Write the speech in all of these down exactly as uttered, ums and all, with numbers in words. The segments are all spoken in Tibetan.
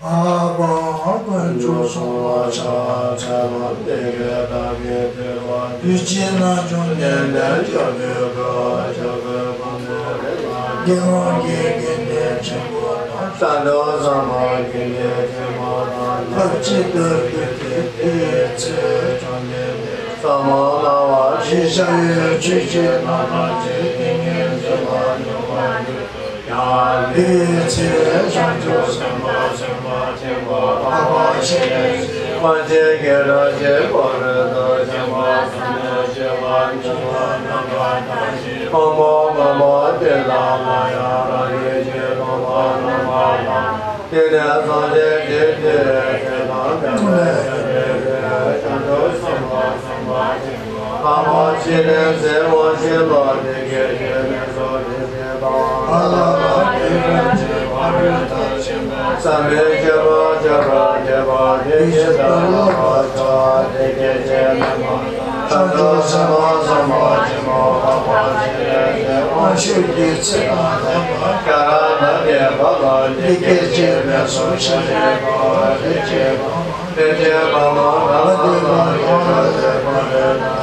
ཨ་པ་དཀོན་མཆོག་གསུམ་ལ་ཕྱག་འཚལ་ལོ། བདེ་དགེ་བདག་གིས་བསྟོད་པ་དུས་གཅིག་ན་བྱུང་ནས་ལན་བརྒྱ་འབུལ་དགའ་བ་ཞབས་ཀྱི་སྒོ་ནས་རེ་ལ་དགེ་སློང་གི་དགེ་འདུན་ཆེན་པོ་དང་། བྱང་ཆུབ་སེམས་དཔའ་དགེ་འདུན་ཆེན་པོ་དང་། སྐབས་གཅིག་ཏུ་འདུས་ཏེ་དེའི་ཚེ་བཅོམ་ལྡན་འདས་ཟབ་མོ་སྨྲ་བ་ཞེས་བྱ་བའི་ཆོས་ཀྱི་རྣམ་གྲངས་ཀྱི་ཏིང་ངེ་འཛིན་ལ་སྙོམས་པར་ཞུགས་པ་ཡང་དེའི་ཚེ་བྱང་ཆུབ་སེམས་དཔའ་སེམས་དཔའ་ཆེན་པོ་འཕགས་པ་སྤྱན་རས་གཟིགས་དབང་ཆེན་སྐྱེས་རབ་ཀྱི་སྐུ་རུ་དུ་ཞིང་ཁམས་གསུམ་དུ་སྐྱེ་བ་མྱུར་བར་རྣམ་པར་ཐར་ཞིང་། ཕུང་པོ་མང་པོ་དེ་དག་ལ་ཡང་རང་བཞིན་གྱིས་སྟོང་པར་རྣམ་པར་ཐར། དེ་ནས་སངས་རྒྱས་ཀྱི་དུས་དེ་དང་མཉམ་པའི་བྱང་ཆུབ་སེམས་དཔའ་སེམས་དཔའ་ཆེན་པོ་འཕགས་པ་སྤྱན་རས་གཟིགས་དབང་ཕྱུག་ལ་དེ་སྐད་ཅེས་མིང་འདོགས་ཏེ། ཨ་ལ་ལ་དེ་ལ་ཅེས་ཕ་རོལ་ཏུ་ཕྱིན་པ་ཟབ་མོའི་སྤྱོད་པ་སྤྱོད་པར་བྱེད་པ་དེ་ཇི་ལྟར་བསླབ་པར་བྱ། དེ་སྐད་ཅེས་སྨྲས་པ། བྱང་ཆུབ་སེམས་དཔའ་སེམས་དཔའ་ཆེན་པོ་འཕགས་པ་སྤྱན་རས་གཟིགས་དབང་ཕྱུག་གིས་ཚིག་དང་ལྡན་པ་སྐད་གྲགས་ལྡན་པའི་བར་ལ་འདི་སྐད་ཅེས་སྨྲས་སོ། བྱང་ཆུབ་སེམས་དཔའ་སེམས་དཔའ་ཆེན་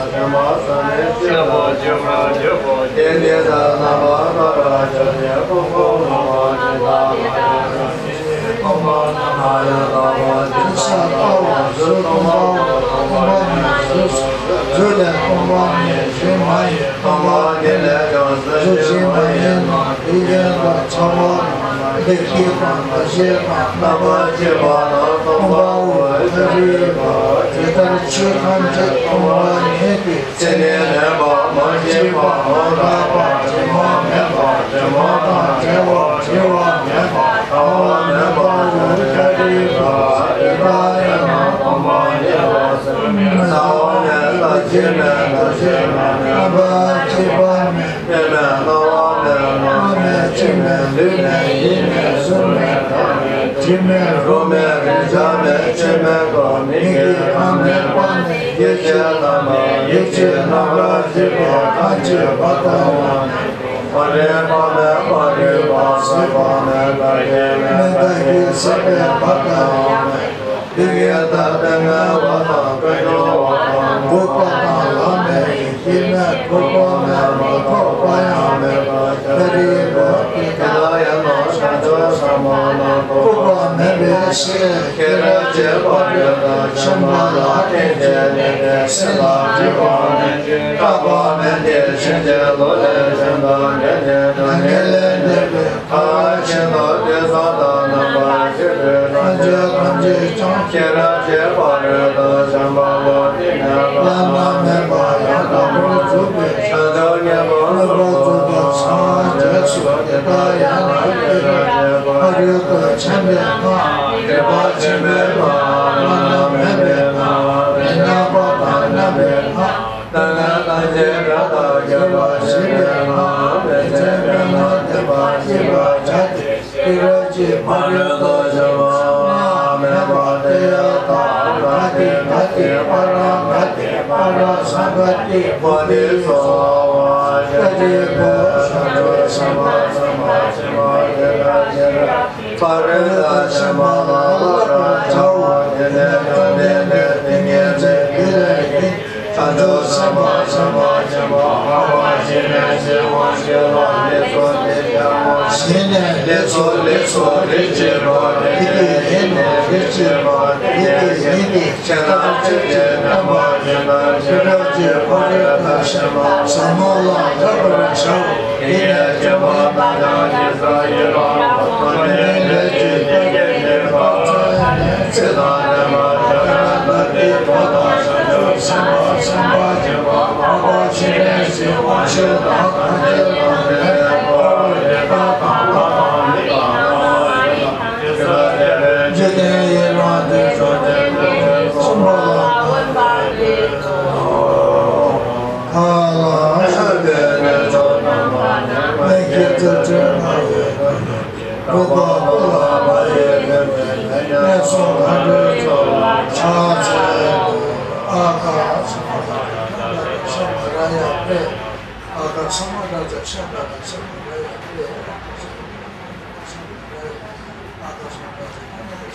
པོ་འཕགས་པ་སྤྱན་རས་གཟིགས་དབང་ཕྱུག་ལ་དེ་ལྟར་སྨྲས་པ། དེ་ནས་ད་རྣམ་པར་དག་པར་བྱ་སྟེ། ཕུང་པོ་མང་པོ་ཇི་ལྟར་མ་ཡོང་བ་ཞིག་ཕུང་པོ་རྣམ་པར་ཡང་དག་པར་འཇིག་པར་ལྟ་བ། གཟུགས་སྟོང་པའོ། སྟོང་པ་ཉིད་གཟུགས་སོ། གཟུགས་ལས་སྟོང་པ་ཉིད་གཟུགས་མ་ཡིན། སྟོང་པ་དེ་ལས་ཀྱང་གཟུགས་གཞན་མ་ཡིན་ནོ། དེ་བཞིན་དུ་ཚ་བ་དང་། བདེ་སྐྱིད་དང་། ལྟ་ཞིག་དང་། རྣམ་པར་ཤེས་པ་དང་། སྟོང་པའོ། ཤཱ་རིའི་བུ། ཇི་ལྟར་ཆོས་ཐམས་ཅད་སྟོང་པ་ཉིད་དེ། ཚད་མས་མེད་པ། མ་སྐྱེས་པ། མ་འགགས་པ། དྲི་མ་མེད་པ། དྲི་མ་དང་བྲལ་བ། བྲི་བ་མེད་པ། ལྟ་བ་མེད་པའོ། ཤཱ་རིའི་བུ། དེ་ལྟ་ཡིན་ན་སྟོང་པ་ཉིད་ལ་གཟུགས་མེད། ལྟ་བ་མེད། ལྟ་བྱེད་མེད། ལྟ་བྱེད་མ་མེད། རྣམ་པར་ཤེས་པ་མེད། མེ་མེད། སྣང་བ་མེད། རྣམ་མེད། ལྕེ་མེད། ལུས་མེད། ཡིད་མེད། གཟུགས་མེད། སྒྲ་མེད། དྲི་མེད། རོ་མེད། རེག་བྱ་མེད། ཆོས་མེད་དོ། མིག་གི་ཁམས་མེད་པ་ནས་ཡིད་ཀྱི་ལམ་མེད། ཡིད་ཀྱི་རྣམ་པར་ཤེས་པ་ཐམས་ཅད་བར་དོ་ཡང་མེད། མ་རིག་པ་མེད། མ་རིག་པ་ཟད་པ་མེད། བདག་གི་མེད། བདག་གིས་ཟད་པའི་བར་དོ་ཡང་མེད། དེ་ཡི་ད་ལྟ་ངན་བ་དང་། ཀུན་འབྱུང་བ་དང་། འགོག་པ་དང་། ལམ་མེད། ཡེ་ཤེས་མེད། ཐོབ་པ་མེད། མ་ཐོབ་པ་ཡང་མེད་པ། ཤཱ་རིའི་བུ། དེ་ལྟ་ཡིན་ནོ། བྱང་ཆུབ་སེམས་དཔའ་རྣམས་སྤོབས་པ་མེད་པའི་ཕྱིར། སྐྱེས་རབས་ཀྱི་ཕ་རོལ་ཏུ་ཕྱིན་པ་ལ་བརྟེན་ཏེ་གནས་པའི་སེམས་ལ་སྒྲིབ་པ་མེད་ཅིང་སྐྲག་པ་མེད་དེ། ཕྱིན་ཅི་ལོག་ལས་གཞན་དུ་འདྲེན་ཏེ་སྡུག་བསྔལ་ལས་འདས་པའི་ཐར་བ་ཤིན་ཏུ་དུས་གསུམ་དུ་རྣམ་པར་ཤེས་པའི་སངས་རྒྱས་ཐམས་ཅད་ཀྱང་སྐྱེས་རབས་ཀྱི་ཕ་རོལ་ཏུ་ཕྱིན་པ་ལ་བརྟེན་ནས་བླ་ན་མེད་པ་ཡང་དག་པར་རྫོགས་པའི་བྱང་ཆུབ་ཉིད་ཀྱི་སྣོད་པར་རྫོགས་པར་སངས་རྒྱས་སོ། དེ་ལྟ་ཡིན་ན་སྐྱེས་རབས་ཀྱི་ཕ་རོལ་ཏུ་ཕྱིན་པའི་མཐར་སྒྲིབ་པ་ཆེན་པོའི་མཐར་བླ་ན་མེད་པའི་མཐར་མི་མཉམ་པ་དང་མཉམ་པའི་མཐར། ལྟ་ན་ལྟ་བྱེད་སྒྲ་དང་ཞེས་པ་ཞེས་པའི་ནང་མི་ཚེ་དཔེར་ན་བསྟན་པ་ཞེས་པར་བྱ་སྟེ། སྐྱེས་རབས་ཀྱི་ཕ་རོལ་ཏུ་ཕྱིན་པ་མེད་པ་དེ་ཡང་དག་ག་ཏེ་ག་ཏེ་པ་ར་ག་ཏེ་པ་ར་སཾ་ག་ཏེ་བོ་དྷི་སྭཱ་ཧཱ། ཤཱ་རིའི་བུ། བྱང་ཆུབ་སེམས་དཔའ་སེམས་དཔའ་ཆེན་པོ་དེ་དག་སྐྱེས་རབས་ཀྱི་ཕ་རོལ་ཏུ་ཕྱིན་པ་ལ་བསླབ་པར་བྱའོ། དེ་ནས་བཅོམ་ལྡན་འདས་ཏིང་ངེ་འཛིན་རྒྱུད་ལས་ཀྱི་བྱང་ཆུབ་སེམས་དཔའ་སེམས་དཔའ་ཆེན་པོ་འཕགས་པ་སྤྱན་རས་གཟིགས་དབང་ཕྱུག་ལ་ལེགས་སོ་ལེགས་སོ་ཞེས་བྱ་བ་ཞེས་ནས། ལེགས་སོ་ལེགས་སོ་རིགས་ཀྱི་བུ། དེ་སྐད་ཡིན་ནོ། རིགས་ཀྱི་བུ། དེ་སྐད་ཡིན་ཏེ། ཇི་ལྟར་ཆོས་ཀྱི་བསྟན་པ་ཇི་ལྟར་སྐྱེས་རབས་ཀྱི་ཕ་རོལ་ཏུ་ཕྱིན་པ་ཟབ་མོ་ལ་བསླབ་པར་བྱའོ། དེ་ནས་སྦྱིན་པ་དང་ཡང་ཞེ་ས་ཡི་རང་བ་དང་ནི་ལས་ཀྱི་ཡི་གེ་ནི་བག་ཚ་ནི་ཚེ་དང་ལྡན་པ་ཇ་ན་ད་ཏི་བོ་དང་བྱང་ཆུབ་སེམས་དཔའ་སེམས་དཔའ་ཆེན་པོ་འཕགས་པ་སྤྱན་རས་གཟིགས་དབང་ཕྱུག་དང་ཐམས་ཅད་དང་ལྡན་པའི་དཔའ་བོ་དེ་དག་དང་ལྷ་དང་མི་དང་ལྷ་མ་ཡིན་དང་། འཇིག་རྟེན་ཡི་རངས་ཏེ་བྱང་ཆུབ་ཏུ་སེམས་གསུམ་པོ་ལ་ཕན་པའི་ཐོག་ལ་ཕྱག་འཚལ་ལོ། མི་སྐྱེ་དུར་ཁྲོད་ལྔ་ཡི་དོན་ཡོད་ཀྱི་འབྲོག་པ་ཀུ་ལ་པ་ཡི་དོན་ཡོད་ཀྱི་གནས་སོགས་མཁའ་འགྲོའི་ཚོགས་ལ་ཕྱག་འཚལ་ལོ། ཨ་ཀ་ས་མ་ཏ་ཏ་ཤ་མ་ར་ཡ་པེ། ཨ་ཀ་ས་མ་ཏ་ཏ་ཤ་ཏ་ཏ་ཤ་མ་ར་ཡ་པེ། ཨ་ཀ་ས་མ་ཏ་ཏ་ཤ་མ་ར་ཡ་པེ། ཨ་ཀ་ས་མ་ཏ་ཏ་ཤ་མ་ར་ཡ་པེ།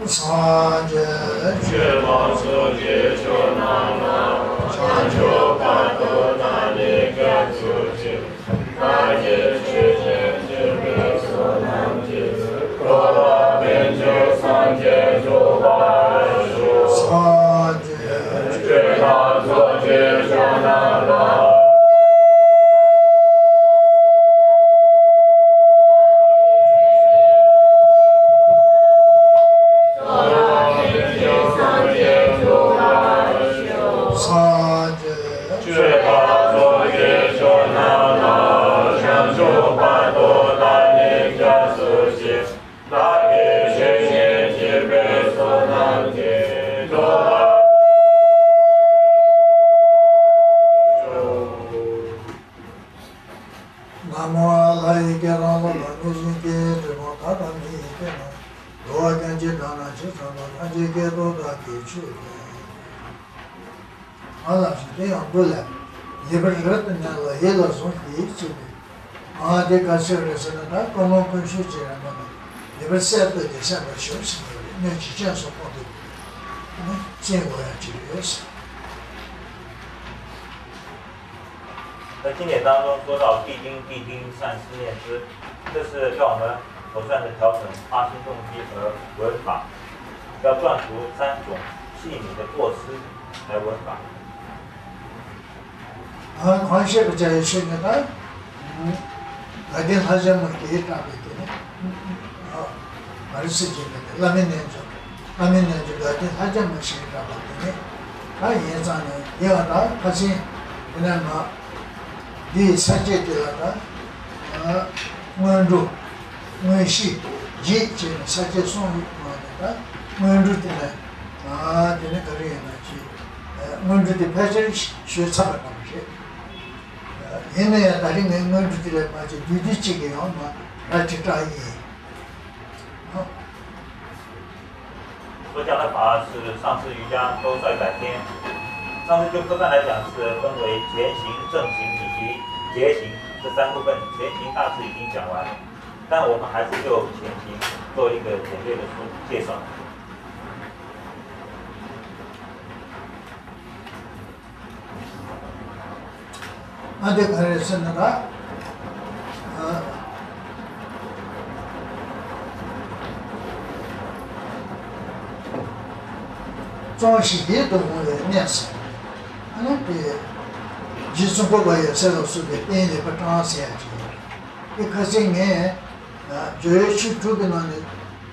སངས་རྒྱས་ཆོས་དང་ཚོགས་ཀྱི་མཆོག་རྣམས་ལ། བྱང་ཆུབ་བར་དུ་བདག་ནི་སྐྱབས་སུ་མཆི། བདག་གིས་ཇི་བཞིན་བགྱིས་པའི་བསོད་ནམས་ཀྱིས། འགྲོ་ལ་ཕན་ཕྱིར་སངས་རྒྱས་འགྲུབ་པར་ཤོག། སངས་རྒྱས་ཆོས་དང་ཚོགས་ཀྱི་མཆོག་རྣམས་ལ། སངས་རྒྱས་ཆོས་དང་ཚོགས་ཀྱི་མཆོག་རྣམས་ལ། བྱང་ཆུབ་བར་དུ་བདག་ནི་སྐྱབས་སུ་མཆི། བདག་གིས་ཇི་བཞིན་བགྱིས་པའི་བསོད་ནམས་ཀྱིས། འགྲོ་ལ། ན་མོ་ལྷ་ཡི་སྐད་དང་། ཀླུ་དང་མི་གཤིན་སྐད། འབྲི་གུང་ཐབས་དང་མི་ཡི་སྐད་རྣམས། འགྲོ་བ་ཀུན་གྱི་སྒྲ་རྣམས་ཇི་ཙམ་པ། སངས་རྒྱས་སྐད་དུ་བདག་གིས་ཆོས་བསྟན། ཨ་ལ་ཞིག་དེ་ཡང་འདུག་ལ། ལེགས་པར་རབ་ཏུ་ཉམས་ལ་ཡིད་ལ་ཟུངས་ཤིག་ཅེས་པའི། ཨ་དེ་ག་ཚོད་རེད་ཟེར་ན། ད་ཀུན་སློང་ཀུན་སྤྱོད་ཅེས་རང་ག་ནས་ལེགས་པར་གསལ་བཏབ་སྟེ་གསན་པར་ཞུ་ཟེར་ནས་རེད། གནས་ཇི་ཆེན་སོགས་ཁོང་དུ་ནས་བཙན་དགོས་ཡ་ཅིག་ཡོད་ཟེར། ད་ཅི་ནས་བཏང་སྟོང་སོ་རག་པི་ཏིང་པི་ཏིང་སན་སི་ཉན་ཙི། 这是叫我们佛传的调整发心动机而文法，要断除三种细腻的过失而文法。 གང་བཤད་པ་བྱ་ཡི་ཆོས་ཉིད་དང་། དགའ་ལྡན་ལྷ་བྱམས་མོ་ཞེས་གྲགས་པའི་དེ་ནི། མ་རིག་སེམས་ཅན་པའི་བླ་མའི་རྣལ་འབྱོར། བླ་མའི་རྣལ་འབྱོར་དགའ་ལྡན་ལྷ་བྱམས་མོ་ཞེས་གྲགས་པ་དེ་ནི། ད་ཡིན་ཙང་ནས་དེ་བ་ད་ཁ་སང་དེ་ནས་མ། འདིའི་ས་བཅད་དེ་ལ་ད། སྔོན་འགྲོ། དངོས་གཞི། རྗེས་བཅས་ནས་ས་བཅད་གསུམ་ཡོད་པ་ནས་ད། དེ་ཕལ་ཆེར་ཞུས་ཚར་བ་འདྲ་པོ་རེད། ཡིན་ན་ཡང་ད་རིང་ངས་སྔོན་འགྲོ་དེ་ལས་མ་བྱས་བསྡུས་བསྡུས་གཅིག་གི་ཡང་མ་ར་ཅིག་བཀྲག་ཡིན། 佛教的法是上次瑜伽都在改编，上次就各段来讲是分为前行、正行以及觉行这三部分。前行大致已经讲完，但我们还是就前行做一个简略的说介绍。 ཨ་དེ་ག་རེ་ཟེར་ན་ད། གཙང་ཞིང་ཡིད་དུ་འོང་བའི་གནས་སུ། ཨ་ནི་དེ། རྗེ་ཙོང་ཁ་པ་ཡབ་སྲས་ལ་སོགས་པའི་རྟེན་ལེགས་པར་བཀྲམ་ཟེར་ཡ་ཅིག་ཡོད་རེད། དེ་ཁ་སང་ངས་སྦྱོར་བའི་ཆོས་དྲུག་གི་ནང་ནས་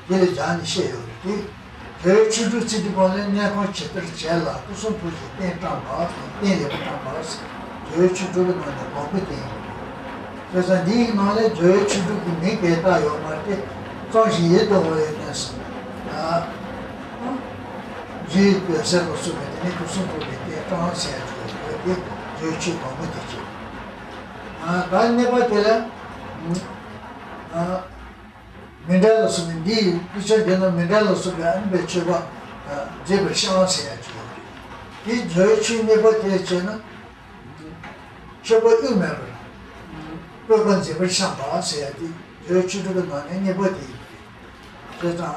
དེ་ལས་སྦྱར་ནས་བཤད་ཡོད་རེད་དེ། དེའི་ཆོས་དྲུག་ཚིག་དེ་གང་ལས་གནས་ཁང་ཇི་ལྟར་བྱས་ལ་སྐུ་གསུང་ཐུགས་ཀྱི་རྟེན་བཀྲམ་པ་དང་རྟེན་ལེགས་པར་བཀྲམ་པ། དེའི་ཆོས་དྲུག་གི་ནང་ནས་དང་པོ་དེ་ཡིན། བྱས་ཙང་འདིའི་ནང་ལས་དེའི་ཆོས་དྲུག་གི་མིང་གང་བཏགས་ཡོད་མ་རེད་དེ། གཙང་ཞིང་ཡིད་དུ་འོང་བའི་གནས་སུ། རྗེ་ཡབ་སྲས་པོ་གསུངས་པའི་དེ་ནི་སྐུ་གསུང་ཐུགས་ཀྱི་རྟེན་བཀྲམ་ཟེར་ཡ་ཅིག་ཡོད་དེ། དེའི་ཆོས་དང་པོ་དེ་བྱས། ད་གནས་པ་དེ་ལ། མཎྜལ་ལ་སོགས་པའི་འདིའི་དཔེ་ཆ་འདི་ན་མཎྜལ་ལ་སོགས་པའི་ཨ་ནི་པའི་མཆོད་པ་མཛེས་པར་བཤམས་ཟེར་ཡ་ཅིག་ཡོད་རེད། དེ་སྦྱོར་བའི་ཆོས་གཉིས་པ་དེ་བྱས་ན། མཆོད་པ་དབྱུག་མེད་པར་བཀོད་པ་མཛེས་པར་བཤམས་པ་ཟེར་ཡ་དེ་སྦྱོར་བའི་ཆོས་དྲུག་གི་ནང་ནས་གཉིས་པ་དེ་ཡིན་པ་རེད། བྱས་ཙང་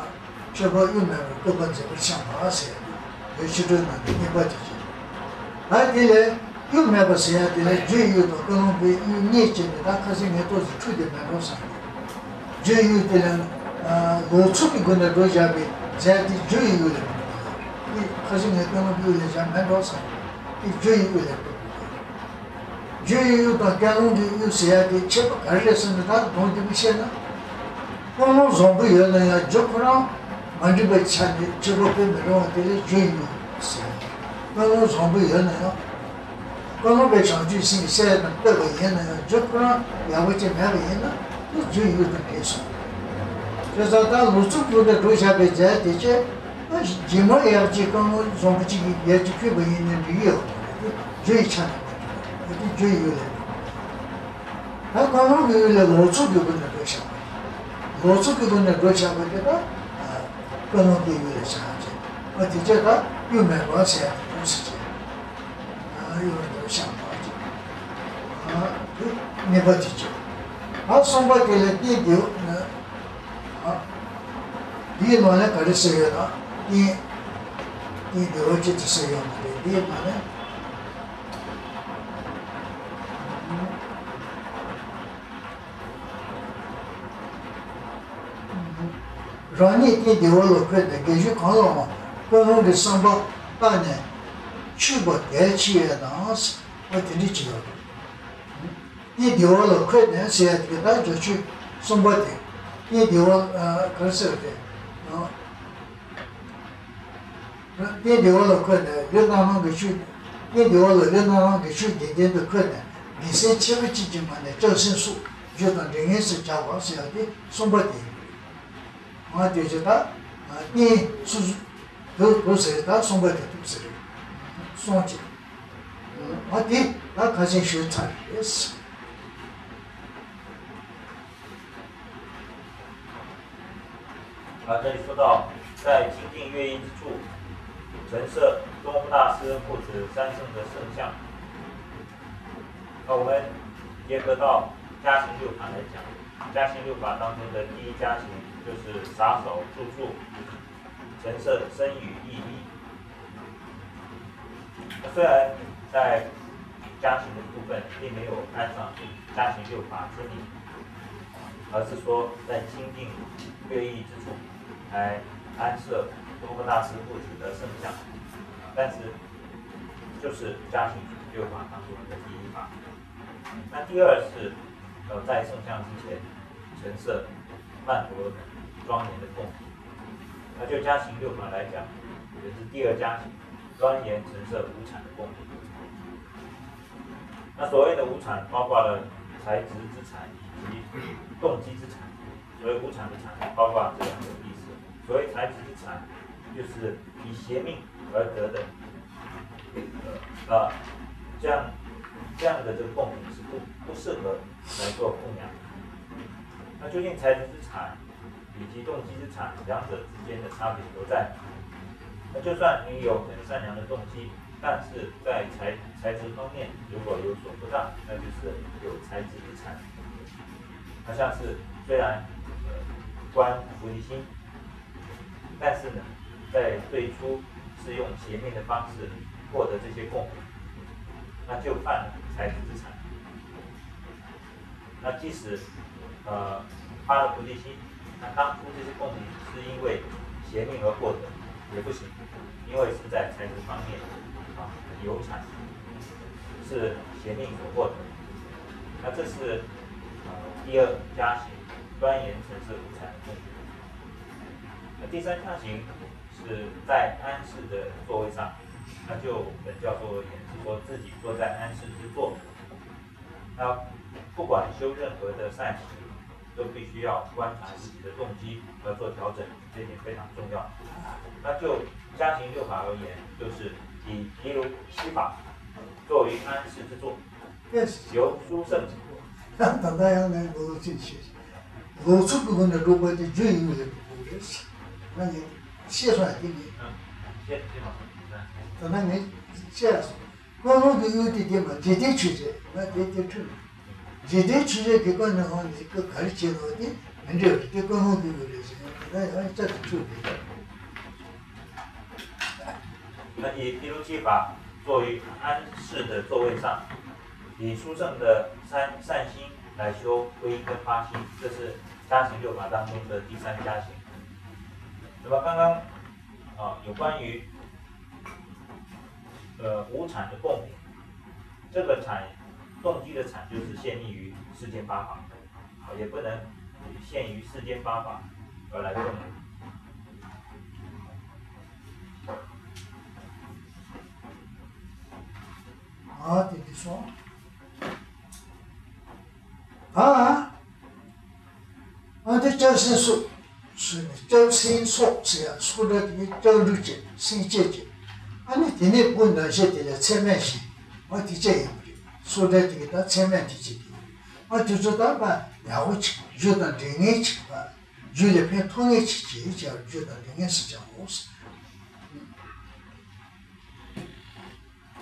མཆོད་པ་དབྱུག་མེད་པར་བཀོད་པ་མཛེས་པར་བཤམས་པ་ཟེར་ཡ་དེ་སྦྱོར་བའི་ཆོས་དྲུག་གི་ནང་ནས་གཉིས་པ་དེ་བྱས། ད་དེ་ལས་དབྱུག་མེད་པ་ཟེར་ཡ་དེ་ལ་རྒྱུའི་དབྱུག་དང་ཀུན་སློང་གི་དབྱུག་གཉིས་བྱས་ནས་ད་ཁ་སང་ངས་ཏོག་ཙམ་འཁྲུལ་བསྡད་མེད་འགྲོ་བསམ་གྱི། རྒྱུའི་དབྱུག་དེ་ལ་ལོག་ཚུལ་གྱི་སྒོ་ནས་འགྲོ་བཞག་པའི་རྫས་དེ་རྒྱུའི་དབྱུག་ལས་མི་འདུག་དེ་ཁ་སང་ངས་ཀུན་སློང་གི་དབྱུག་ལས་བཞག་མེད་འགྲོ་བསམ་གྱི། དེ་རྒྱུའི་དབྱུག་ལས་འགྲོ་དགོས། རྒྱུའི་དབྱུག་དང་ཀུན་སློང་གི་དབྱུག་ཟེར་ཡ་དེ་ཁྱད་པར་ག་རེ་རེད་ཟེར་ན། ད་དོན་བསྡུས་པ་བཤད་ན། ཀུན་སློང་བཟང་པོ་ཡོད་ན་ཡང་རྒྱུ་ཁོ་རང་མ་འགྲིག་པའི་ཆ་ནས་མཆོད་པ་ཕུལ་མི་རུང་བ་དེ་ལ་རྒྱུའི་དབྱུག་ཟེར། ཀུན་སློང་བཟང་པོ་ཡོད་ན་ཡང་། ཀུན་སློང་པས་བྱང་ཆུབ་སེམས་ཀྱི་སྲས་དང་བསྟོད་པ་ཡིན་ན་ཡང་རྒྱུ་ཁོ་རང་ཡག་པོ་ཅིག་མེད་པ་ཡིན་ན་དེ་རྒྱུའི་དབྱུག་དང་འདྲེས་སོང་། བྱས་ཙང་ད་ལོག་ཚུལ་ཀུན་ནས་འགྲོ་བཞག་པའི་རྫས་དེ་ཚོ། རྗེས་མ་ཡར་ཅིག་ཀུན་སློང་བཟང་པོ་ཅིག་གིས་ཡར་ཅིག་འཁྱུད་པ་ཡིན་ན་འགྲིག་གི་ཡོད་རེད་དེ། རྒྱུ་ཡི་ཆ་ནས་མ་འགྲིག་པ་རེད་དེ། རྒྱུ་ཡི་དབྱུག་ལས་འགྲོ། ད་ཀུན་སློང་གི་དབྱུག་ལས་ལོག་ཚུལ་གྱི་སྒོ་ནས་འགྲོ་བཞག་པ་རེད། ལོག་ཚུལ་གྱི་སྒོ་ནས་འགྲོ་བཞག་པ་དེ་ད་ཀུན་སློང་གི་དབྱུག་ལས་བཞག་ཅིག་ཨ་དེ་ཚོ་ད་དབྱུག་མེད་པ་ཟེར་ཡ་དེ་འདུག་ཟེར་ཅིག་ཨ་དབྱུག་ལས་འགྲོ་བཞག་པ་ཅིག་ཨ་དེ་གཉིས་པ་དེ་ཅིག་ཨ་གསུམ་པ་དེ་ལ་རྟེན་འདི་ཨ། འདིའི་ནང་ལ་ག་རེ་ཟེར་ཡོད་ན། རྟེན། རྟེན་བདེ་བ་ཅན་དུ་ཟེར་ཡོད་མ་རེད། འདིའི་ནང་ལ། རང་ཉིད་རྟེན་བདེ་བ་ལ་འཁོད་ནས་དགེ་སྦྱོར་གང་ལའང་ཀུན་སློང་གི་བསམ་པ་བཏང་ནས་ཆུད་པ་གལ་ཆེ་བས་དང་། ཨ་དེ་འདྲ་ཅིག་ཡོད་རེད། དེ་བདེ་བ་ལ་འཁོད་ནས་ཟེར་ཡ་དེ་ག་ད་སྦྱོར་ཆོས་གསུམ་པ་དེ། དེ་བདེ་བ་ག་རེ་ཟེར་བ་དེ། དེ་བདེ་བ་ལ་འཁོད་ནས་ལུས་རྣམ་སྣང་གི་ཆོས། དེ་བདེ་བ་ལ་ལུས་རྣམ་སྣང་གི་ཆོས་བདེན་བདེན་དུ་འཁོད་ནས་དགེ་སེམས་ཆེན་པོ་གཅིག་གི་ངང་ནས་སྐྱབས་སེམས་སོགས་རྒྱུ་དང་འབྲས་ངན་སོགས་བྱ་བ་ཟེར་ཡ་དེ་གསུམ་པ་དེ་ཡིན། ང་དེ་ཚོ་ད་རྟེན་སོ་སོ་དུ་དུ་ཟེར་ད་གསུམ་པ་དེ་ཐུག་ཟེར་སོང་ཅིག་ཨ་དེ་ད་ཁ་ཆེན་ཞུས་ཚར་རེད། 啊，这里说到，在清净月影之处，陈设东方大师父子三圣的圣像。那我们结合到加行六法来讲，加行六法当中的第一加行就是洒扫住处，陈设身语意。 虽然在加行的部分并没有安上加行六法之名，而是说在清净月意之处来安设多闻大师父子的圣像，但是就是加行六法当中的第一法。那第二是，呃，在圣像之前陈设曼陀罗庄严的供品，那就加行六法来讲，也是第二加行。 庄严陈设无产的供品。那所谓的无产，包括了财质之产以及动机之产。所谓无产的产，包括这两种意思。所谓财质之产，就是以邪命而得的呃，啊，这样这样的这个供品是不不适合来做供养。那究竟财子之产以及动机之产两者之间的差别何在？那就算你有很善良的动机，但是在财财子方面如果有所不当，那就是有财子之产。那像是虽然呃观菩提心，但是呢，在最初是用邪命的方式获得这些供品，那就犯了财子之产。那即使呃发了菩提心，那当初这些供品是因为邪命而获得也不行，因为是在财子方面啊有产，是邪命所获得。那这是呃第二加行，庄严成色无产的供品。那第三加行是在安适的座位上，那就本教授而言是说自己坐在安适之座。那不管修任何的善行，都必须要观察自己的动机，要做调整，这点非常重要。那就加行六法而言，就是以毗卢遮法坐于安适之座，由殊胜者。ད་ལྟ་ཡང་ངས་ལོ་ཚིགས་ཤེས། ལོ་ཚིགས་ཀྱི་སྒོ་ནས་སྒྲུབ་པ་དེ་རྒྱུ་ཡིན་མི་ཡིན་པ་རེད། ང་ངས་ཤེས་སོང་ཡ་དེ་ནི། ད་ལྟ་ངས་ཤེས་སོང་། ཀུན་སློང་གི་ཡུལ་དེ་དེ་མ་འཇིག་རྟེན་ཆོས་ཅན། ང་དེ་དེ་འཁྲུལ། འཇིག་རྟེན་ཆོས་ཅན་གྱི་ཀུན་ནས་འོང་ནས་ཀུན་ག་རེ་བྱས་ནོ་དེ་མི་འདྲ་བ་རེད། དེ་ཀུན་སློང་གི་ཡུལ་རེད་ཟེར་ཡང་ད་ལྟ་ཡང་བསྐྱར་དུ་འཁྲུལ་འདུག་ད་ནི་毗卢遮法坐于安适的座位上，以殊胜的善善心来修皈依跟发心，这是加行六法当中的第三加行。那么刚刚啊，有关于呃无产的供品，这个产动机的产就是限定于世间八法，啊，也不能限于世间八法而来供养。啊，对对说。ཨ། ཨ་དེ་སྐྱབས་སེམས་སོགས་ཟེར་ནས་སྐྱབས་སེམས་སོགས་ཟེར་ཡ་སོགས་སྒྲ་དེ་ནི་སྐྱབས་འགྲོ་བྱེད་སེམས་བསྐྱེད་བྱེད། ཨ་ནི་དེ་ནས་བུ་ནང་བཤད་དེ་ལ་ཚད་མ་བཞི། ཨ་དེ་བཅས་ཡིན་པ་རེད། སོགས་སྒྲ་དེ་གི་ད་ཚད་མ་དེ་བཅས་དེ་ཡིན། ཨ་དེ་ཚོ་ད་ཕར་ཡག་པོ་བྱེད་རྒྱུ་དང་འབྲེལ་ངེས་བྱེད་པ། རྒྱུ་ལ་ཕན་ཐོགས་ངེས་བྱེད་ཀྱི་བྱ་རྒྱུ་དང་འབྲེལ་ངེས་སུ་བྱའོ།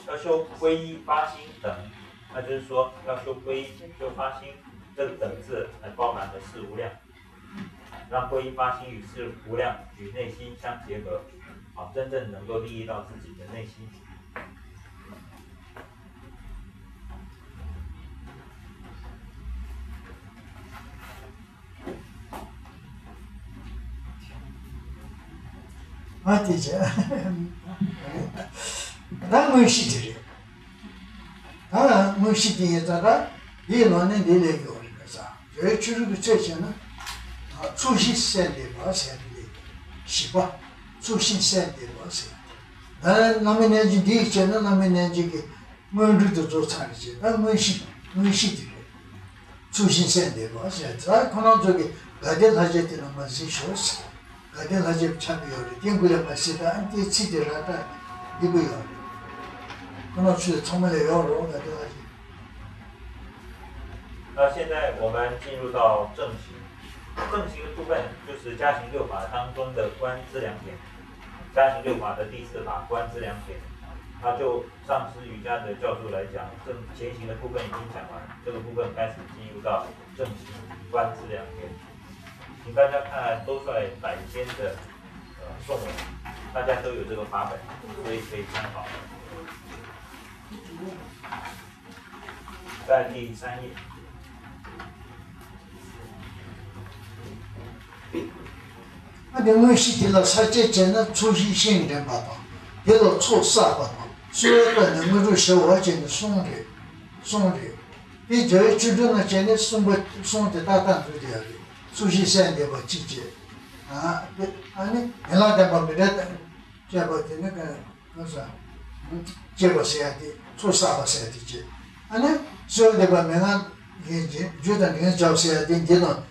要修皈依发心等，那就是说要修皈依、修发心，这个等字还包含了四无量，让皈依发心与四无量与内心相结合，好，真正能够利益到自己的内心。ཨ་དེ་བྱས། ད་དངོས་གཞི་དེ་རེད། ད་དངོས་གཞི་དེ་ཡིན་ཙང་ད་འདིའི་ནང་ནས་འདི་ལས་ཡོད་རེད་ཟེར། དེའི་ཆོས་ལུགས་ཀྱི་ཚད་བྱས་ན། ཚོགས་ཞིང་གསལ་འདེབས་པ་ཟེར་ཏེ་ལས་བཞི་པ། ཚོགས་ཞིང་གསལ་འདེབས་པ་ཟེར། ད་བླ་མའི་རྣལ་འབྱོར་འདི་ཡི་བྱས་ན་བླ་མའི་རྣལ་འབྱོར་གྱི་སྔོན་འགྲོ་དེ་རྫོགས་ཚར་རེད་ཅེས། ད་དངོས་གཞི་དངོས་གཞི་དེ་རེད། ཚོགས་ཞིང་གསལ་འདེབས་པ་ཟེར། ད་ཁོ་རང་ཚོ་གི་དགའ་ལྡན་ལྷ་བརྒྱ་དེ་ལ་མ་གཟིགས་ཤོག་ཟེར། དགའ་ལྡན་ལྷ་བརྒྱ་ཆགས་ཀྱི་ཡོད་རེད། དེ་འགུལ་ལས་མ་གཟིགས། ད་ཨ་ནི་དེའི་ཚིག་དེ་ར་ཏྲ་འདི་དགོས་ཡོད་རེད། ཁོ་རང་ཚོའི་ཚང་མ་ལ་ཡོད་རོགས། དགའ་ལྡན་ལྷ་བརྒྱ། 那现在我们进入到正行，正行的部分就是加行六法当中的观资粮田。加行六法的第四法观资粮田，它就上师瑜伽的教授来讲，正前行的部分已经讲完，这个部分开始进入到正行观资粮田。请大家看兜率百间的呃颂文，大家都有这个法本，所以可以参考。 在第三页。 ཨ་ནི་དངོས་གཞི་དེ་ལ་ས་བཅད་བྱས་ན་ཚོགས་ཞིང་ཤིང་འདྲེན་པ་དང་། དེ་ལ་ཚོགས་བསགས་པ་དང་གསོལ་བ་བཏབ་ནས་སྔོན་འགྲོ་ཞུ་བ་བྱས་ནས་གསུམ་རེད། གསུམ་རེད། དེ་རྒྱལ་བའི་ཆོས་སྒྲོན་ནང་བྱས་ནས་གསུམ་པ་གསུམ་དེ་ཏག་ཏག་འདུག་དེ་ཡ་རེད། ཚོགས་ཞིང་གསལ་འདེབས་པ་གཅིག་བྱས། ཨ་དེ་ཨ་ནི་ཡན་ལག་བདུན་པ་མི་འདྲ་དང་བཅས་པ་དེ་ནི་ག་གང་ཟག་སྐྱེས་པ་ཟེར་ཡ་དེ་ཚོགས་བསགས་པ་ཟེར་ཡ་དེ་བྱས། ཨ་ནི་གསོལ་འདེབས་པ་མན་ངག་གི་རྒྱུ་དང་འབྲས་བུ་བྱ་བ་ཟེར་ཡ་དེ་འདི་དང་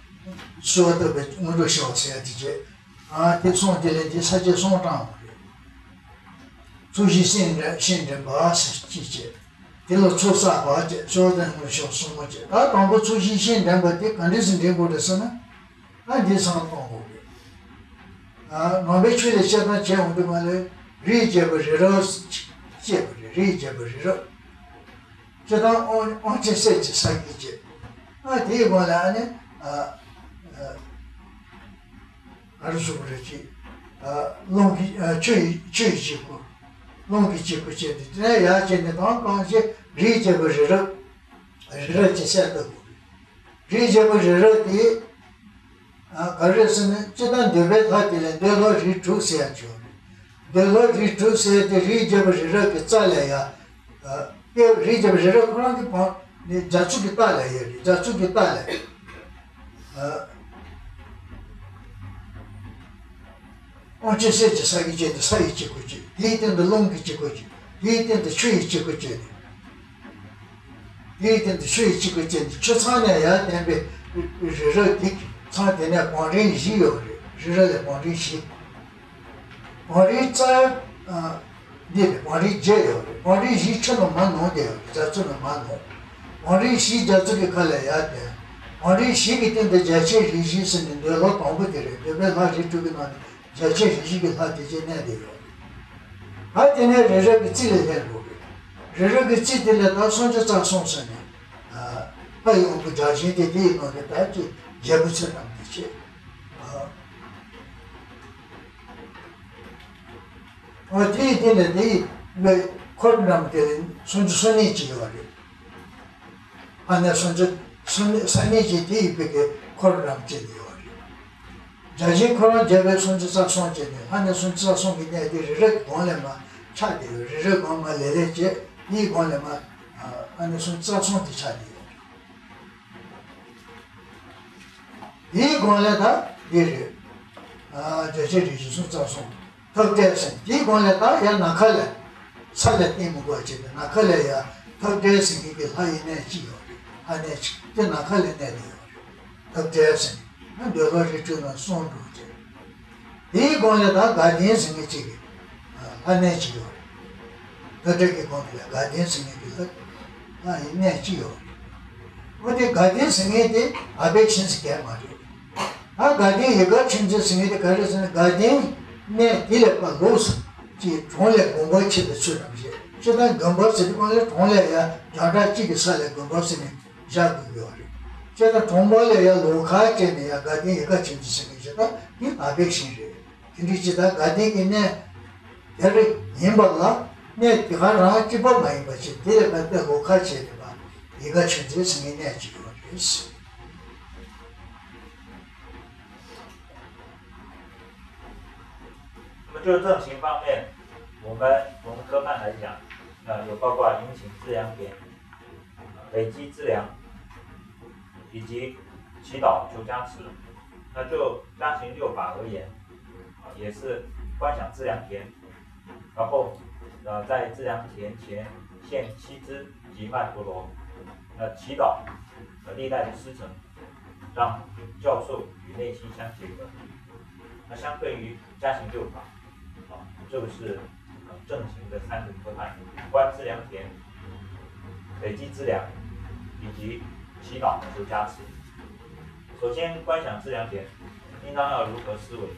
གསོལ་བ་བཏབ་པའི་སྔོན་འགྲོ་ཞུ་བ་ཟེར་ཡ་དེ་བྱས། ཨ་དེ་གསུམ་དེ་ལས་འདི་ས་བཅད་གསུམ་དྲངས་པ་རེད། ཚོས་གཞི་ཤིང་འདྲེན་ཤིང་འདྲེན་པ་ཟེར་གཅིག་བྱས། དེ་ལ་ཚོགས་བསགས་པ་བྱས། ཕྱོགས་དང་ངོས་ཕྱོགས་གསུམ་པོ་བྱས། ད་དང་པོ་ཚོས་གཞི་ཤིང་འདྲེན་པ་དེ་ག་འདྲ་ཞིག་འདྲེན་དགོས་རེད་ཟེར་ན། ཨ་འདི་སང་གཏོང་དགོས་རེད། ཨ་ནང་པའི་ཆོས་ལ་དཔྱད་བཏང་བྱས་འོང་དུས་མ་ལས་རིའི་རྒྱལ་པོ་རི་རབ་ཅེས་པ་རེད། རིའི་རྒྱལ་པོ་རི་རབ། སྤྱིར་བཏང་དབང་དབང་ཆེན་གསེར་གྱི་ས་གཞི་བྱས། ཨ་དེའི་སྒང་ལ་ཨ་ནི་ཨ་ཨ་ག་རེ་ཞུ་དགོས་རེད། ཅིག་ཨ་རླུང་གི་ཨ་ཆུ་ཡི་ཆུ་ཡི་གཅིག་པུ། རླུང་གི་གཅིག་པུ་བྱས་ཏེ། དེ་ནས་ཡར་བྱས་ནས་དང་གང་ཞིག་རིའི་རྒྱལ་པོ་རི་རབ། རི་རབ་ཅེས་གསལ་བཏབ་དགོས་རེད། རིའི་རྒྱལ་པོ་རི་རབ་དེ། ཨ་ག་རེ་ཟེར་ན། སྤྱིར་བཏང་འདོད་པའི་ལྷ་དེ་ལ་འདོད་ལྷ་རིགས་དྲུག་ཟེར་ཡ་ཅིག་ཡོད་རེད། འདོད་ལྷ་རིགས་དྲུག་ཟེར་ཡ་དེ་རིའི་རྒྱལ་པོ་རི་རབ་ཀྱི་རྩ་ལ་ཡ། ཨ་དེ་རིའི་རྒྱལ་པོ་རི་རབ་ཁོ་རང་གི་བང་ནི་རྒྱ་མཚོ་གི་ལྟག་ལ་ཡོད་རེད། རྒྱ་མཚོ་གི་ལྟག་ལ། ཨ་དབང་ཆེན་གསེར་གྱི་ས་གཞི་བྱས་ཏེ་ས་ཡི་གཅིག་པུ་བྱས། དེའི་སྟེང་དུ་རླུང་གི་གཅིག་པུ་བྱས། དེའི་སྟེང་དུ་ཆུ་ཡི་གཅིག་པུ་བྱས་ནས། དེའི་སྟེང་དུ་ཆུ་ཡི་གཅིག་པུ་བྱས་ནས། ཆུ་ཚང་ནས་ཡར་བསྟན་པའི་རི་རབ་དེ་ཚང་། དེ་ནས་བང་རིམ་བཞི་ཡོད་རེད། རི་རབ་ལ་བང་རིམ་བཞི། བང་རིམ་རྩ་ཨ་འདི་རེད། བང་རིམ་བརྒྱད་ཡོད་རེད། བང་རིམ་བཞི་ཆུ་ནང་མར་ནང་བསྡད་ཡོད་རེད། རྒྱ་མཚོ་ནང་མར་ནང་། བང་རིམ་བཞི་རྒྱ་མཚོ་གི་ཁ་ལ་ཡར་བསྟན། བང་རིམ་བཞི་གི་སྟེང་དུ་རྒྱལ་ཆེན་རིགས་བཞི་ཟེར་ནས་འདོད་ལྷ་དང་པོ་དེ་རེད། འདོད་པའི་ལྷ་རིགས་དྲུག་གི་ནང་ནས་རྒྱལ་ཆེན་རིགས་བཞི་གི་ལྷ་དེ་བྱས་གནས་བསྡད་ཡོད་རེད། ད་དེ་ནས་རི་རབ་ཀྱི་རྩེ་ལ་སླེབས་འགྲོ་གི་རེད། རི་རབ་ཀྱི་རྩེ་དེ་ལ་ད་སུམ་ཅུ་རྩ་གསུམ་ཟེར་ནས། ཨ་ལྷ་ཡི་དབང་པོ་བརྒྱ་བྱིན་དེ། དེའི་ནང་ནས་ད་ཅིག་རྒྱལ་པོ་ཚོའི་རྣམས་དེ་བྱས། ཨ་ཨ་དེའི་སྟེང་ནས་དེའི་འཁོར་རྣམས་དེ་སུམ་ཅུ་སོ་གཉིས་ཅིག་ཡོད་རེད། ལྷ་གནས་སུམ་ཅུ་སོ་གཉིས་ཀྱི་དེའི་དཔེ་གི་འཁོར་རྣམས་བཅས་ནས་ཡོད་རེད། བརྒྱ་བྱིན་ཁོ་རང་རྒྱལ་བའི་སུམ་ཅུ་རྩ་གསུམ་བཅས་ནས། ལྷ་གནས་སུམ་ཅུ་རྩ་གསུམ་གྱི་གནས་དེ་རི་རབ་ཀྱི་གོང་ལས་མར་ཆགས་བསྡད་ཡོད། རི་རབ་གོང་མར་ལེ་ལེ་བྱས། དེའི་གོང་ལས་མར་ལྷ་གནས་སུམ་ཅུ་རྩ་གསུམ་དེ་ཆགས་བསྡད་ཡོད། དེའི་གོང་ལས་ད་འདི་རེད། ཨ་རྒྱལ་ཆེན་རིགས་བཞི་སུམ་ཅུ་རྩ་གསུམ། འཐབ་བྲལ་ཟེར། དེའི་གོང་ལས་ད་ཡར་ནམ་མཁའ་ལ། ས་ལ་བརྟེན་མི་དགོས་བྱས་ཏེ། ནམ་མཁའ་ལ་ཡར་འཐབ་བྲལ་ཟེར་མཁན་གྱི་ལྷ་ཡི་གནས་གཅིག་ཡོད་རེད། ལྷ་གནས་གཅིག་དེ་ནམ་མཁའ་ལ་གནས་བསྡད་ཡོད་རེད། འཐབ་བྲལ་ཟེར་ནས་འདོད་ལྷ་རིགས་དྲུག་ནང་གསུམ་འདུག་ཅེས། དེའི་གོང་ལ་ད་དགའ་ལྡན་ཟེར་མཁན་གཅིག་གི་ལྷ་གནས་གཅིག་ཡོད་རེད། འཐབ་བྲལ་གྱི་གོང་དེ་ལ་དགའ་ལྡན་ཟེར་མཁན་གྱི་ལྷ་ལྷ་ཡི་གནས་གཅིག་ཡོད་རེད། འོ་དེ་དགའ་ལྡན་ཟེར་མཁན་དེ་ཨ་པད་ཤིན་ཟེར་མཁན་མ་རེད། ད་དགའ་ལྡན་ཡིད་དགའ་ཆོས་འཛིན་ཟེར་མཁན་དེ་ག་རེ་ཟེར་ན། དགའ་ལྡན་གནས་དེ་ལས་ཕར་ལོགས་སུ་ཅིག་གྲོང་ལས་དགོན་པ་ཆེ་དུ་ཚུད་རམ་ཞེས། སྤྱིར་བཏང་དགོན་པ་ཟེར་དུས་གང་ལ་གྲོང་ལས་ཡར་རྒྱང་གྲགས་གཅིག་གི་ས་ལ་དགོན་པ་ཟེར་ནས་བཞག་དགོས་ཀྱི་ཡོད་རེད། བྱས་ཙང་གྲོང་པ་ལ་ཡར་ལོགས་ཁ་བྱས་ནས་ཡར་དགའ་ལྡན་ཡིད་དགའ་ཆོས་འཛིན་ཟེར་མཁན་ཞིག་ད་དེ་ཨ་པད་ཤིན་རེད། དེ་འདྲའི་ཅིག་ད་དགའ་ལྡན་གྱི་གནས་དེ་རེ་ཡིན་པ་ལ། གནས་དེ་ག་རང་གཅིག་པ་མ་ཡིན་པ་ཅིག་དེ་ལས་ཕར་དཔེ་ལོགས་ཁ་བྱས་ནས་ཕར་ཡིད་དགའ་ཆོས་འཛིན་ཟེར་མཁན་གནས་གཅིག་ཡོད་རེད། 那么就正行方面，我们从科判来讲，呃，有包括迎请资粮田、累积资粮，以及祈祷求加持。那就加行六法而言，啊，也是观想资粮田，然后，呃，在资粮田前献七支及曼陀罗，那祈祷，呃，历代的师承，让教授与内心相结合。那相对于加行六法，啊，这个是，呃，正行的三个科判：观资粮田、累积资粮，以及祈祷求加持。首先，观想资粮田，应当要如何思维？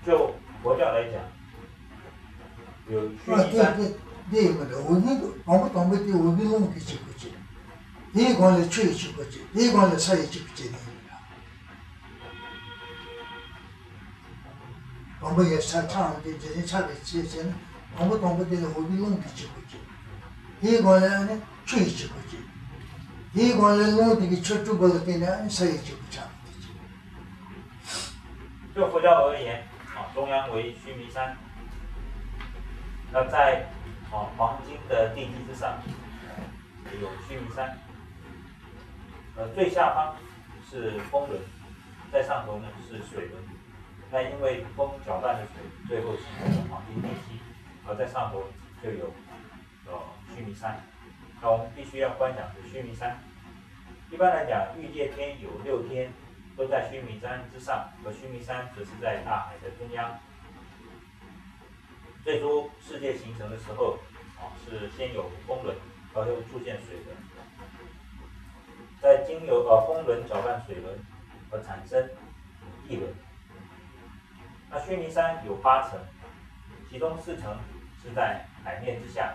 就佛教来讲，有须弥山。 འདི་ཡིན་པ་རེད། འོ་གི་དང་པོ་དང་པོ་དེ་འོ་གི་རླུང་གི་གཅིག་པུ་བྱས། དེའི་གོང་ལ་ཆུ་ཡི་གཅིག་པུ་བྱས། དེའི་གོང་ལ་ས་ཡི་གཅིག་པུ་བྱས་ནས་ཡིན་པ་རེད། དང་པོ་ཡར་ཆགས་ཆགས་འོང་དེ་རྗེས་ནས་ཆགས་པའི་ཚེ་བྱས་ན། དང་པོ་དང་པོ་དེ་ལ་འོ་གི་རླུང་གི་གཅིག་པུ་བྱས། དེའི་གོང་ལ་ཨ་ནི་ཆུ་ཡི་གཅིག་པུ་བྱས། དེའི་གོང་ལ་རླུང་དེ་གི་ཆུ་དཀྲུག་པ་ལ་བརྟེན་ནས་ཨ་ནི་ས་ཡི་གཅིག་པུ་ཆགས་པ་དེ་བྱས། 就佛教而言，啊，中央为须弥山，那在，啊，黄金的地基之上，呃，有须弥山。呃，最下方是风轮，在上头呢是水轮。那因为风搅拌的水，最后形成了黄金地基，而在上头就有，呃，须弥山。那我们必须要观想着须弥山。一般来讲，欲界天有六天都在须弥山之上，而须弥山则是在大海的中央。最初世界形成的时候，啊，是先有风轮，然后又出现水轮，再经由呃风轮搅拌水轮而产生地轮。那须弥山有八层，其中四层是在海面之下，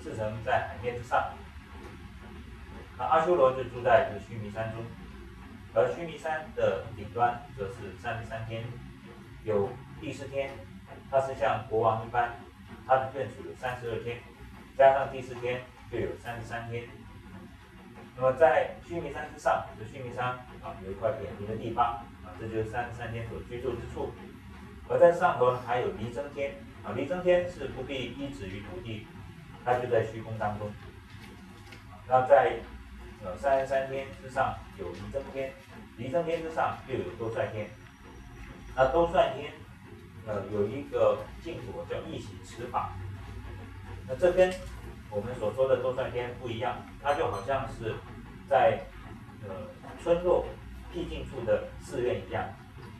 四层在海面之上。那阿修罗就住在这个须弥山中，而须弥山的顶端则是三十三天，有第四天，它是像国王一般，它的眷属有三十二天，加上第四天就有三十三天。那么在须弥山之上，就须弥山啊有一块扁平的地方啊，这就是三十三天所居住之处。而在上头呢还有离增天啊，离增天是不必依止于土地，它就在虚空当中。那在呃三十三天之上有离增天，离增天之上又有兜率天。那兜率天呃有一个净土叫一洗池法，那这跟我们所说的兜率天不一样，它就好像是在呃村落僻静处的寺院一样。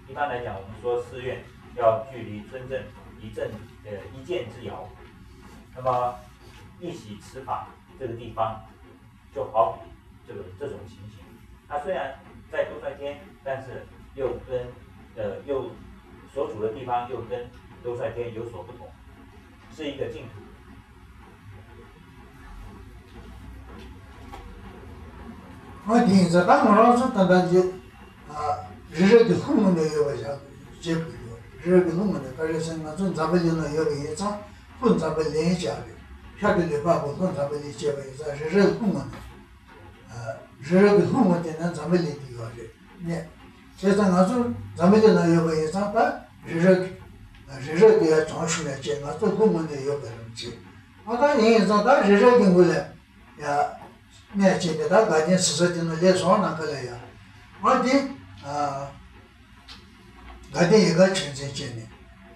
一般来讲，我们说寺院要距离村镇一镇呃一箭之遥。那么一洗池法这个地方，就好比这个这种情形。它虽然在兜率天，但是又跟呃又所处的地方又跟兜率天有所不同，是一个净土。ཨ་དེ་ཡིན་ཙང་ད་ང་རང་ཚོ་ད་ལྟ་འདི་རི་རབ་ཀྱི་ལྷུང་ངོ་ནས་ཡོད་པ་བཞག་བྱེད་དགོས་ཡོད། རི་རབ་ཀྱི་ལྷུང་ངོ་ནས་ག་རེ་ཟེར་ན་ང་ཚོ་འཛམ་བུ་གླིང་ན་ཡོད་པ་ཡིན་ཙང་ལྷོ་འཛམ་བུ་གླིང་བྱ་རེད། ཤར་གྱི་ལུས་འཕགས་པོ་ལྷོ་འཛམ་བུ་གླིང་བྱས་པ་ཡིན་ཙང་རི་རབ་ལྷུང་ངོ་ནས། རི་རབ་ཀྱི་ལྷུང་ངོ་དེ་ན་འཛམ་བུ་གླིང་དེ་ཡོད་རེད་ནས། བྱས་ཙང་ང་ཚོ་འཛམ་བུ་གླིང་ན་ཡོད་པ་ཡིན་ཙང་ད་རི་རབ་ཀྱི་རི་རབ་དེ་ཡར་བྱང་ཤུལ་ནས་བྱས་ང་ཚོ་ལྷུང་ངོ་ནས་ཡོད་པ་རང་བྱས། ཨ་ད་ཡིན་ཡིན་ཙང་ད་རི་རབ་ཀྱི་ངོས་ལ་ཡ་གནས་བྱས་ཏེ་ད་དགའ་ལྡན་ཟེར་ས་དེ་ན་སླེབས་སོང་ནམ་མཁའ་ལ་ཡ། ཨ་དེ་དགའ་ལྡན་ཡིད་དགའ་ཆོས་འཛིན་བྱས་ནས།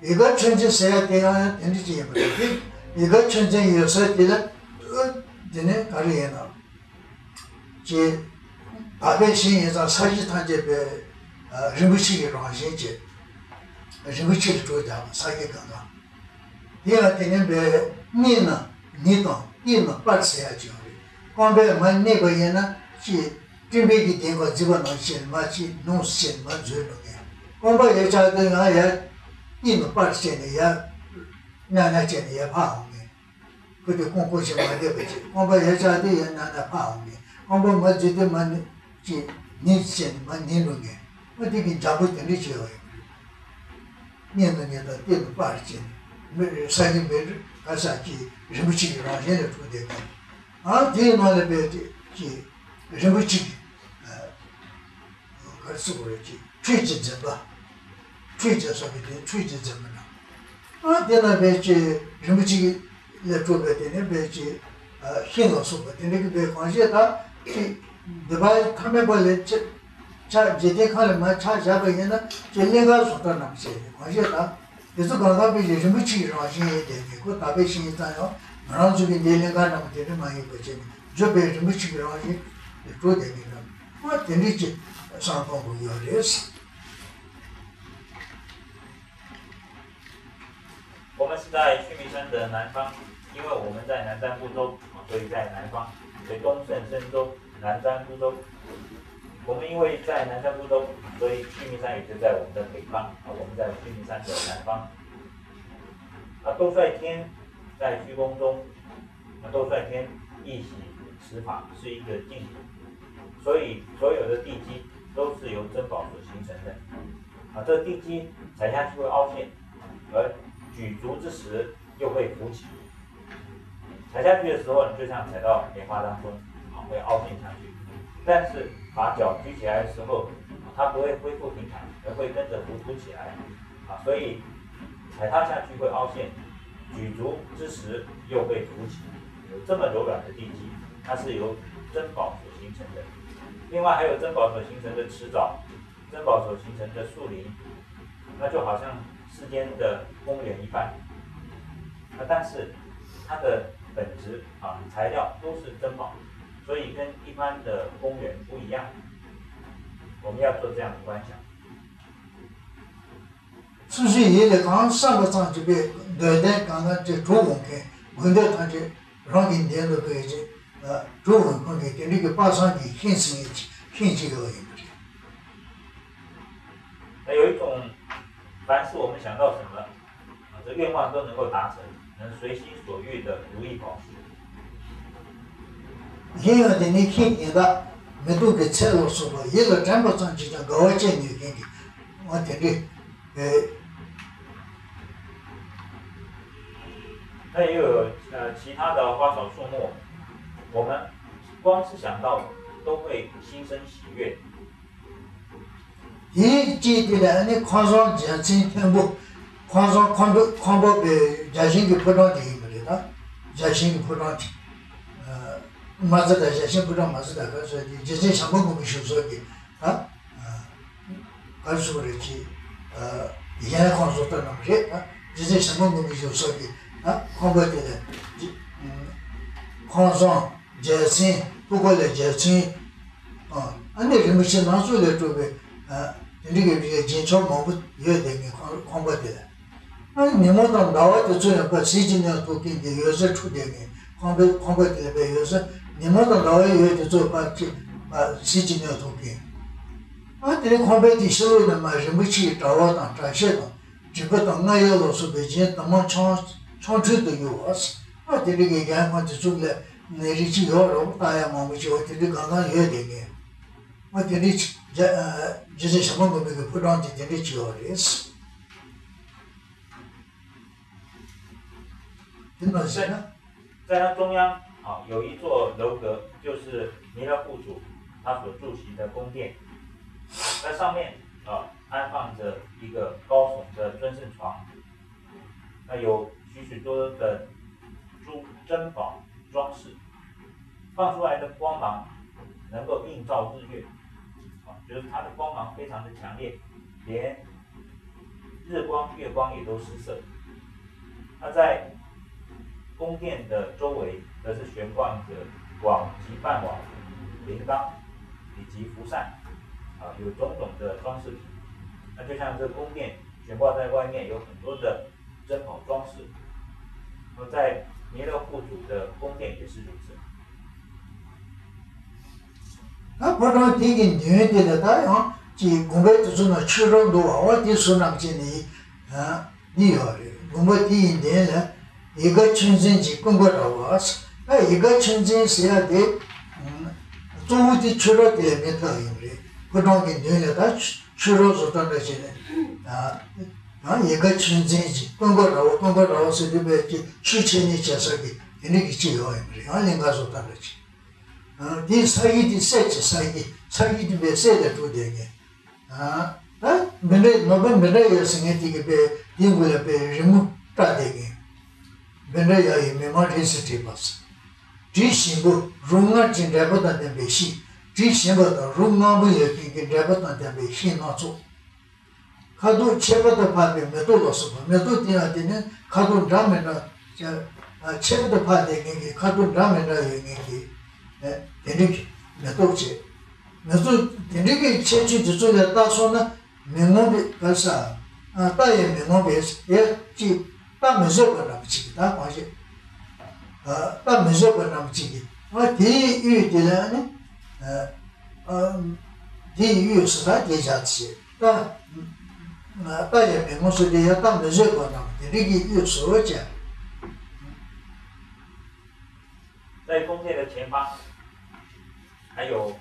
ཡིད་དགའ་ཆོས་འཛིན་ཟེར་ཡ་དེ་ཡང་ཡང་དེ་འདྲ་ཅིག་ཡིན་པ་རེད་དེ། ཡིད་དགའ་ཆོས་འཛིན་ཡོད་ས་དེ་ལ་དེ་ནས་ག་རེ་ཡིན་ནམ། ཅེས། དག་པའི་ཞིང་ཡིན་ཙང་ས་གཞི་ཐམས་ཅད་པའི་རིན་པོ་ཆེ་གི་རང་བཞིན་བྱས། རིན་པོ་ཆེ་ལ་བྲོ་རྒྱག་པ་ས་དགེ་གང་གང་། དེ་ཡང་དེ་ནས་པའི་གཉིད་ན་ནི་དང་གཉིད་ན་པར་ཟེར་ཡ་ཅིག་ཡོད་རེད། རྐང་པས་མར་གནས་པ་ཡིན་ན་ཅེས་སྤྲིན་པའི་གི་གདན་ཁ་འཛིན་པ་ནང་བཞིན་མར་ཅེས་ནང་བཞིན་མར་འཛུལ་འགྲོ་ངེས། རྐང་པ་ཡར་བཅག་དུས་ཡང་ཡར་གཉིད་ན་པར་བྱས་ནས་ཡར་གནས་ན་བྱས་ནས་ཡར་ཕར་འོང་ངེས། ཁོ་དེ་ཀོང་ཀོང་ཞིག་མ་བསྡད་པ་ཅིག་རྐང་པ་ཡར་བཅག་དུས་ཡར་གནས་ན་ཕར་འོང་ངེས། རྐང་པ་མར་འཛུལ་དུས་མར་ནི་ཅིག་ནི་བྱས་ནས་མར་ནི་འགྲོ་ངེས། ཁོ་དེ་གི་འཇམ་པོ་དེ་འདྲ་བྱས་པ་ཡོད་པ་རེད། གཉིད་ན་གཉིད་དང་གཏད་ན་པར་བྱས་ནས་མི་རེ་ས་གཉིས་མི་རེ་ག་ས་ཀྱི་རིན་པོ་ཆེ་གི་རང་བཞིན་ལ་གྲུབ་བསྡད་པ། ཨ་དེའི་ནང་ལ་བས་ཀྱི་རིན་པོ་ཆེ་གི་ག་རེ་ཟེར་དགོས་རེད་ཀྱི་ཁྲུས་ཀྱི་འཛིན་པ། ཁྲུས་ཀྱི་སོགས་ཀྱི་དེ་ཁྲུས་ཀྱི་འཛིན་པ་ན། ཨ་དེ་ན་བས་ཀྱི་རིན་པོ་ཆེ་གི་ལས་གྲུབ་པའི་དེ་ནས་བས་ཀྱི་ཤིང་ལ་སོགས་པ་དེ་འདྲ་གི་བས་གང་ཤེས་དང་ཀྱི་འདི་པ་ཐ་མལ་པ་ལས་ཆེ། ཕྱག་འཇིག་རྟེན་ཁམས་ལ་མར་ཕྱག་བཞག་པ་ཡིན་ན་ཅི་གླིང་ག་བཟོ་ལྟ་རྣམས་བྱས་ཏེ་གང་ཞིག་དང་། དེ་ཚོ་གང་གང་པའི་རིན་པོ་ཆེའི་རང་བཞིན་ཡིན་ཏེ་ནི་ཁོ་དག་པའི་ཞིང་ཡིན་ཙང་ཡང་ང་རང་ཚོ་གི་འདིའི་གླིང་ག་རྣམས་དེ་འདྲ་མ་ཡིན་པ་བྱས་ནས་བརྗོད་པའི་རིན་པོ་ཆེའི་རང་བཞིན་དུ་གྲུབ་བསྡད་མཁན་རྣམས་ཨ་དེ་འདྲས་ཀྱི་བསམ་པ་མགོ་ཡོད་རེད། 我们是在须弥山的南方，因为我们在南瞻部洲，所以在南方，所以东胜身洲，南瞻部洲。我们因为在南瞻部洲，所以须弥山也就在我们的北方啊，我们在须弥山的南方。啊，兜率天在虚空中，啊，兜率天一洗池法是一个净土，所以所有的地基都是由珍宝所形成的。啊，这地基踩下去会凹陷，而举足之时又会浮起。踩下去的时候，你就像踩到棉花当中，啊，会凹陷下去。但是把脚举起来的时候，它不会恢复平坦，而会跟着浮凸起来。啊，所以踩踏下去会凹陷，举足之时又会浮起。有这么柔软的地基，它是由珍宝所形成的。另外还有珍宝所形成的池沼，珍宝所形成的树林，那就好像世间的公园一般。那但是它的本质啊，材料都是珍宝，所以跟一般的公园不一样。我们要做这样的观想。 སོ་སོའི་ཡིད་ལ་གང་བསམ་པ་ཙམ་གྱིས་པའི་ འདོད་ལྡན་གང་ག་ཅིག་གྲུབ་འོང་མཁན་དགོས་འདོད་ཐམས་ཅད་རང་གི་མདུན་དུ་བོད་ཀྱི་གྲུབ་འོང་མཁན་གྱི་དེ་འདྲ་གི་དཔག་བསམ་གྱི་ཤིང་ཟེར་མཁན་ཅིག་ཤིང་གཅིག་ཡོད་ཡིན་པ་རེད། 那有一种，凡是我们想到什么，啊，这愿望都能够达成，能随心所欲的如意宝石。 གཞན་ཡང་དེ་ནི་ཤིང་ཡིན་ད་མེ་ཏོག་གི་ཚལ་ལ་སོགས་པ་ཡིད་ལ་དྲན་པ་ཙམ་གྱིས་ཀྱང་དགའ་བ་སྐྱེ་ནུས་མཁན་གྱི་འོ་དེ་འདྲའི་ཨེ། 那也有呃其他的花草树木，我们光是想到都会心生喜悦。 དེའི་དཀྱིལ་དེ་ལ་ནི་ཁང་བཟང་རྒྱལ་མཚན་མཐོན་པོ། ཁང་བཟང་ཁང་པ་ཁང་པ་པའི་རྒྱ་ཤིང་གི་ཕོ་བྲང་དེ་ཡིན་པ་རེད་ད། རྒྱ་ཤིང་གི་ཕོ་བྲང་དེ། མ་རྩ་དང་རྒྱ་ཤིང་ཕོ་བྲང་མ་རྩ་དང་ག་ཚོད་དེ་རྗེ་བཙུན་བྱམས་པ་མགོན་པོ་བཞུགས་ས་གི་ད། ག་རེ་ཟེར་དགོས་རེད་ཅེས། གཞལ་ཡས་ཁང་བཟོ་ལྟ་རྣམས་རེད་ད། རྗེ་བཙུན་བྱམས་པ་མགོན་པོ་བཞུགས་ས་གི་ད་ཁང་པ་དེ་ལ། ཁང་བཟང་རྒྱལ་མཚན་ཕུག་པ་ལ་རྒྱལ་མཚན། ཨ་ནི་རིན་པོ་ཆེ་ནགས་ཚལ་ལས་གྲུབ་པའི་དེ་འདྲ་གི་རྒྱན་ཆ་མང་པོ་ཡོད་དེ་ངའི་ཁང་པ་དེ་ལ། ཨ་ནི་ཉི་མ་དང་ཟླ་བ་དེ་ཚོ་ཡང་པ་གཟི་བརྗིད་ནས་ཐོག་ཀིང་གི་འོད་ཟེར་འཕྲོ་དེ་ངའི་ཁང་པའི་ཁང་པ་དེ་ལ་པའི་འོད་ཟེར་ཉི་མ་དང་ཟླ་བའི་འོད་དེ་ཚོ་པ་གཟི་བརྗིད་ནས་ཐོག་ཀིང་། ཨ་དེ་ནས་ཁང་པའི་དེ་ཕྱི་ལོགས་ནས་མ་རིན་པོ་ཆེའི་དྲ་བ་དང་དྲ་ཤད་དང་། དྲིལ་བུ་དང་རྔ་ཡབ་ལ་སོགས་པའི་རྒྱན་དུ་མ་ཆང་ཆང་འཕྲུལ་དུ་གཡོ་བ། ཨ་དེ་འདྲ་གི་རྒྱན་ཁང་དེ་ཚོ་ལ་ནི་རིགས་གཅིག་ཡོད་རེད། ལྟ་ཡ་མང་པོ་ཅིག་འོ་དེ་འདྲ་གང་གང་ཡོད་དེ་ངས། ཨ་དེ་འདྲ་ཅིག་རྒྱ་རྗེ་བཙུན་བྱམས་པ་མགོན་པོའི་གི་ཕོ་བྲང་དེ་དེ་འདྲ་ཅིག་ཡོད་རེད། དེ་ནང་བཞིན་ན། 在它中央啊，有一座楼阁，就是弥勒护主他所住席的宫殿，在上面啊安放着一个高耸的尊圣床，那有许许多多的珠珍宝装饰，放出来的光芒能够映照日月，啊，就是它的光芒非常的强烈，连日光、月光也都失色。那在宫殿的周围，则是悬挂着广及半网、铃铛以及蒲扇，啊，有种种的装饰品。那就像这宫殿悬挂在外面，有很多的珍宝装饰。那在弥勒护主的宫殿也是如此。 ད་ཕོ་བྲང་དེ་གི་མདུན་དེ་ལ་ད་ཡང་ཅིག་དགོན་པའི་དེ་ཚོ་ན་ཆོས་རོགས་འདུག་བ། འོ་དེ་བཟོ་རྣམས་ཅན་ནི་འདི་ཡོད་རེད། དགོན་པ་དེ་ཡི་མདུན་ལ་ཡིད་དགའ་ཆོས་འཛིན་གྱི་ཀུན་དགའ་ར་བ། ད་ཡིད་དགའ་ཆོས་འཛིན་ཟེར་ཡ་དེ་གཙོ་བོ་དེ་ཆོས་རོགས་དེ་ལ་མེད་ཐབས་ཡིན་རེད། ཕོ་བྲང་གི་མདུན་ལ་ད་ཆོས་རོགས་བཟོ་ལྟ་འདྲ་བྱས་ནས་ཡང་ཡིད་དགའ་ཆོས་འཛིན་གྱི་ཀུན་དགའ་ར་བ། ཀུན་དགའ་ར་བ་ཟེར་དུས་པའི་ཆོས་འཆད་ཉན་བྱེད་ས་གི་དེ་འདྲ་གི་ཅིག་ཡོད་ཡིན་རེད། ཡང་གླིང་ག་བཟོ་ལྟ་འདྲ་ཅིག་དེའི་ས་གཞི་དེ་གསེར་གྱི་ས་གཞི། ས་གཞི་དེ་བས་གསེར་ལས་གྲུབ་བསྡད་མཁན། ད་འདི་འདྲའི་ནོར་བུ་འདི་འདྲ་ཡོད་ཟེར་མཁན་དེ་གི་པའི་དེའི་མགོ་ལ་པའི་རི་མོ་བཀྲ་བསྡད་མཁན། འདི་འདྲ་ཡག་ཡིན་མི་མང་རེད་ཟེར་དྲིས་པ། དྲི་ཞིམ་པོ་རོ་མངར་གྱི་འབྲས་བུ་དང་ལྡན་པའི་ཤིང་། དྲི་ཞིམ་པ་དང་རོ་མངར་པོ་ཡོད་མཁན་གྱི་འབྲས་བུ་དང་ལྡན་པའི་ཤིང་སྣ་ཚོགས། ཁ་དོག་ཁྱད་པར་དུ་འཕགས་པའི་མེ་ཏོག་ལ་སོགས་པ། མེ་ཏོག་དེ་ཡང་དེ་ནི་ཁ་དོག་འདྲ་མི་འདྲ། ཁྱད་པར་དུ་འཕགས་པའི་ངེས་ཀྱི་ཁ་དོག་འདྲ་མི་འདྲ་ཡོད་ངེས་ཀྱི་དེ་འདྲའི་མེ་ཏོག་བཅས། མེ་ཏོག་དེ་འདྲའི་གི་ཁྱད་ཆོས་དེ་ཚོ་ལ་བལྟས་སོང་ན་མི་ངོམས་པའི་ག་ས། ལྟ་ཡང་མི་ངོམས་པའི་ཡ་ཅིག་ལྟ་མི་བཟོད་པ་འདྲ་མི་ཅིག་གི་ད་གང་ཞིག་ལྟ་མི་བཟོད་པ་འདྲ་མི་ཅིག་གི་ཨ་དེའི་དབུས་དེ་ལ་ནི། དེའི་དབུས་སུ་ད་དེ་བཞག་ཚེ་ད། ལྟ་ཡང་མི་ངོམས་སོ་དེ་ཡང་ལྟ་མི་བཟོད་པ་རྣམས་དེ་འདྲ་གི་དབུས་སུ་བྱས། 在宫殿的前方，还有